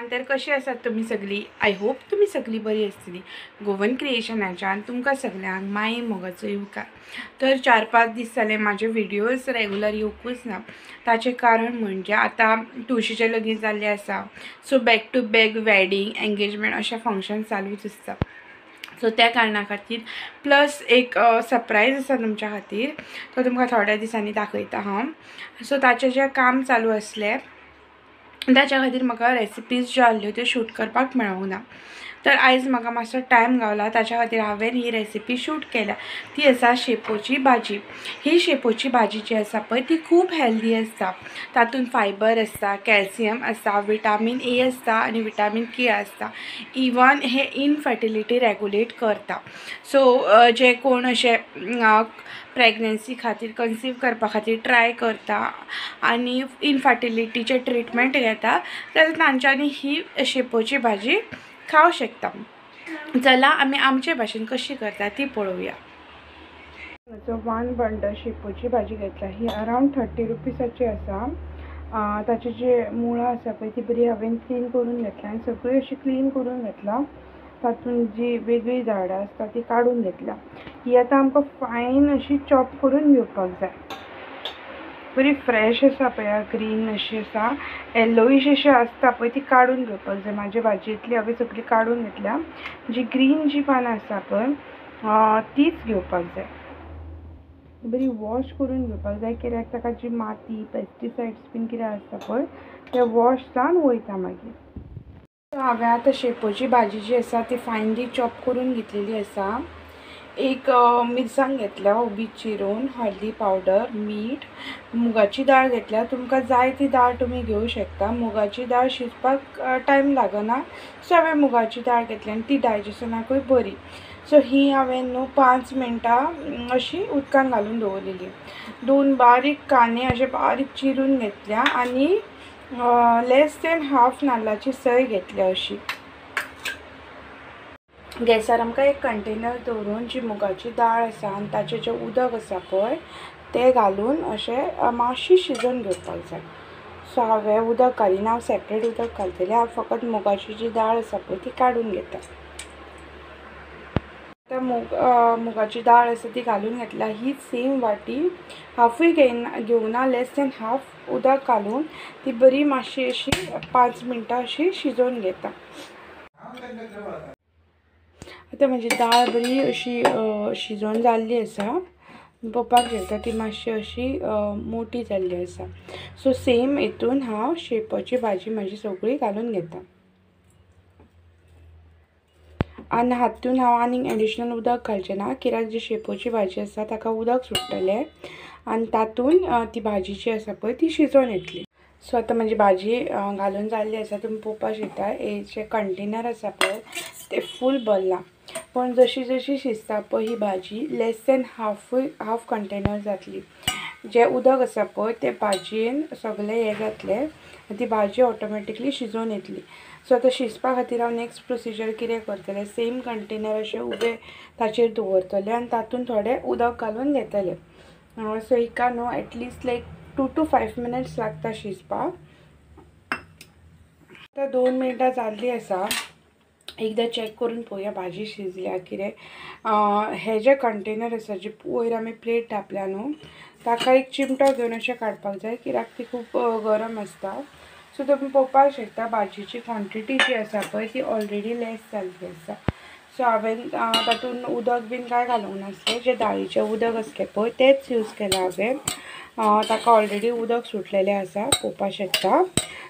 तर कशी आसात तुमी सगळी? I hope तुमी सगळी बरी आसतली। गोवन क्रिएशनाच्यान तुमकां सगळ्यांक माये मोगाचो येवकार। तर 4-5 दीस जाले माझे व्हिडिओज रेगुलर येवकूच ना, ताचें कारण म्हणजे आतां तुळशीचें लगीन जाल्लें आसा, so back to back wedding engagement अशें फंक्शन चालूच आसता। सो त्या कारणा खातीर प्लस एक सरप्रायज आसा तुमच्या खातीर, तो तुमकां थोड्या दिसांनी दाखयता हांव। सो ताचें जें काम चालू आसलें ताच्या खातीर म्हाका रेसिपीज ज्यो आसल्यो त्यो शूट करपाक मेळोंक ना। तर आयज म्हाका मातसो टायम गावला, ताच्या खातीर हांवें ही रेसिपी शूट केल्या। ती आसा शेपोची भाजी। ही शेपोची भाजी जी आसा पळय ती खूब हेल्दी आसता। तातूंत फायबर आसता, कॅल्शियम आसता, विटामीन ए आसता आनी विटामीन के आसता। इवन हे इनफर्टिलिटी रेगुलेट करता। सो जे कोण अशे प्रेग्नन्सी खातीर कन्सीव करपा खातीर ट्राय करता आनी इनफर्टिलिटीचे ट्रिटमेंट घेता जाल्यार तांच्यांनी ही शेपोची भाजी खावं शकता। चला आमी आमचे भाशेन कशी करता ती पळोवया। 1 बंडल शेपोची भाजी घेतल्या, ही अरावंड 30 रुपीसाची आसा। ताचे जे मुळां आसा पळय ती बरी हांवें क्लीन करून घेतल्या आनी सगळी अशी क्लीन करून घेतला। तातूंत जी वेगळी झाडां आसता ती काडून घेतल्या। ही आतां आमकां फायन अशी चॉप करून घेवपाक जाय। बरी फ्रेश आसा पळय, ग्रीन अशी आसा, येलोइश अशी आसता पळय ती काडून घेवपाक जाय। म्हाजे भाजयेंतली हांवें सगळी काडून घेतल्या। जी ग्रीन जी पानां आसा पळय तीच घेवपाक जाय। बरी वॉश करून घेवपाक जाय, कित्याक ताका जी माती पेस्टिसायड्स बीन कितें आसता पळय ते वॉश जावन वयता मागीर। हांवें आतां शेपोची भाजी जी आसा ती फायनली चॉप करून घेतलेली आसा। एक मिरसांग घेतल्या उबी चिरून, हळदी पावडर, मीठ, मुगाची दाळ घेतल्या। तुमकां जाय ती दाळ तुमी घेवं शकता। मुगाची दाळ शिजपाक टायम लागना, सो हांवें मुगाची दाळ घेतली आनी ती डायजेशनाकूय बरी। सो ही हांवें न्हू 5 मिनटां अशी उदकान घालून दवरलेली। 2 बारीक कांदे अशे बारीक चिरून घेतल्या आनी लेस देन हाफ नाल्लाची सय घेतल्या अशी। गॅसार आमकां एक कंटेनर दवरून जी मुगाची दाळ आसा आनी ताचें जें उदक आसा पळय तें घालून अशें मातशी शिजोवन घेवपाक जाय। सो हांवें उदक घालिना, हांव सेपरेट उदक घालतलें। हांव फकत मुगाची जी दाळ आसा पळय ती काडून घेता। आतां मुगाची दाळ आसा ती घालून घेतल्या। ही सेम वाटी हाफूय घेवना, लेस देन हाफ उदक घालून ती बरी मातशी अशी 5 मिनटां अशी शिजोवन घेता। आतां म्हजी दाळ बरी अशी शिजोवन जाल्ली आसा, पळोवपाक शकता ती मातशी अशी मोटी जाल्ली आसा। सो सेम हितून हांव शेपोची भाजी म्हजी सगळी घालून घेता आनी हातून हांव आनीक एडिशनल उदक घालचें ना, कित्याक जी शेपोची भाजी आसा ताका उदक सुट्टलें आनी तातूंत ती भाजी जी आसा पळय ती शिजोवन येतली। सो आतां म्हजी भाजी घालून जाल्ली आसा, तुमी पळोवपाक शकता हे जे कंटेनर आसा पळय ते फूल भरलां। पूण जशी जशी शिजता पळय ही भाजी लेस देन हाफ कंटेनर जातली। जें उदक आसा पळय तें भाजयेन सगळें हें जातलें आनी ती भाजी ऑटोमॅटिकली शिजोवन येतली। सो आतां शिजपा खातीर हांव नेक्स्ट प्रोसिजर कितें करतलें, सेम कंटेनर अशें उबें ताचेर दवरतलें आनी तातूंत थोडें उदक घालून घेतलें। सो हिका न्हू एटलिस्ट लायक 2 to 5 minutes लागता शिजपाक। आतां 2 मिनटां जाल्लीं आसा, एकदां चॅक करून पळोवया भाजी शिजल्या कितें। हे जे कंटेनर आसा जी वयर आमी प्लेट धापल्या न्हू ताका एक चिमटो घेवन अशें काडपाक जाय, कित्याक ती खूब गरम आसता। सो तुमी पळोवपाक शकता भाजयेची क्वॉन्टिटी जी आसा पळय ती ऑलरेडी लेस जाल्ली आसा। सो हांवें तातूंत उदक बीन कांय घालूंक नासलें, जें दाळीचें उदक आसलें पळय तेंच यूज केलां हांवें। ताका ऑलरेडी उदक सुटलेलें आसा, पळोवपाक शकता।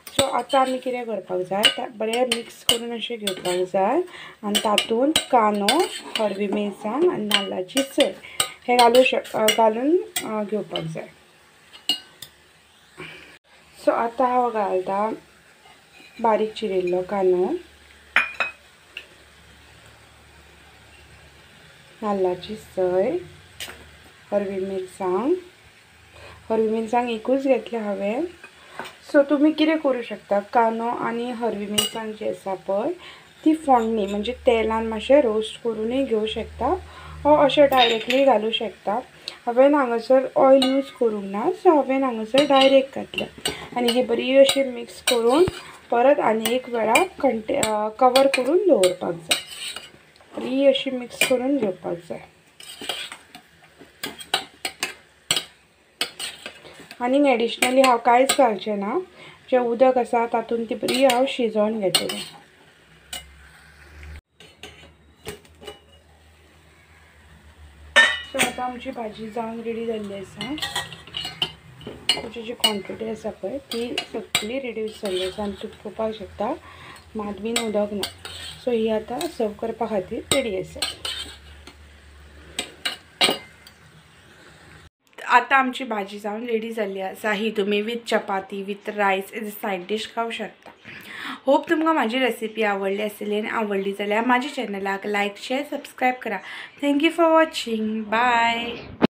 सो आतां आमी कितें करपाक जाय, बरें मिक्स करून अशें घेवपाक जाय आनी तातूंत कांदो, हरवी मिरसांग आनी नाल्लाची सय हे घालून घेवपाक जाय। सो आतां हांव घालता बारीक चिरिल्लो कांदो, नाल्लाची सय, हरवी मिरसांग। हरवी मिरसांग एकूच घेतल्या हांवें। सो तुमी कितें करूं शकता, कांदो आनी हरवी मिरसांग जी आसा पळय ती फोडणी म्हणजे तेलान मातशें रोस्ट करूनय घेवं शकता वो अशें डायरेक्टली घालूं शकता। हांवें हांगासर ऑयल यूज करूंक ना, सो हांवें हांगासर डायरेक्ट घातल्या आनी हे बरी अशी मिक्स करून परत आनी एक वेळा कवर करून दवरपाक जाय, बरी अशी मिक्स करून घेवपाक जाय। आनी एडिशनली हांव कांयच घालचें ना, जें उदक आसा तातूंत ती बरी हांव शिजोवन घेतलें। सो आतां आमची भाजी जावन रेडी जाल्ली आसा। ताची जी क्वॉन्टिटी आसा पळय ती सगळी रिड्यूस जाल्ली आसा आनी तूं पळोवपाक शकता मात बीन उदक ना। सो ही आतां सर्व करपा खातीर रेडी आसा। आतां आमची भाजी जावन रेडी जाल्ली आसा। ही तुमी with chapati, with rice as a side dish खावंक शकता। होप तुमकां म्हाजी रेसिपी आवडली आसतली आनी आवडली जाल्यार म्हाज्या चॅनलाक लायक, शेअर, सबस्क्रायब करा। Thank you for watching. Bye.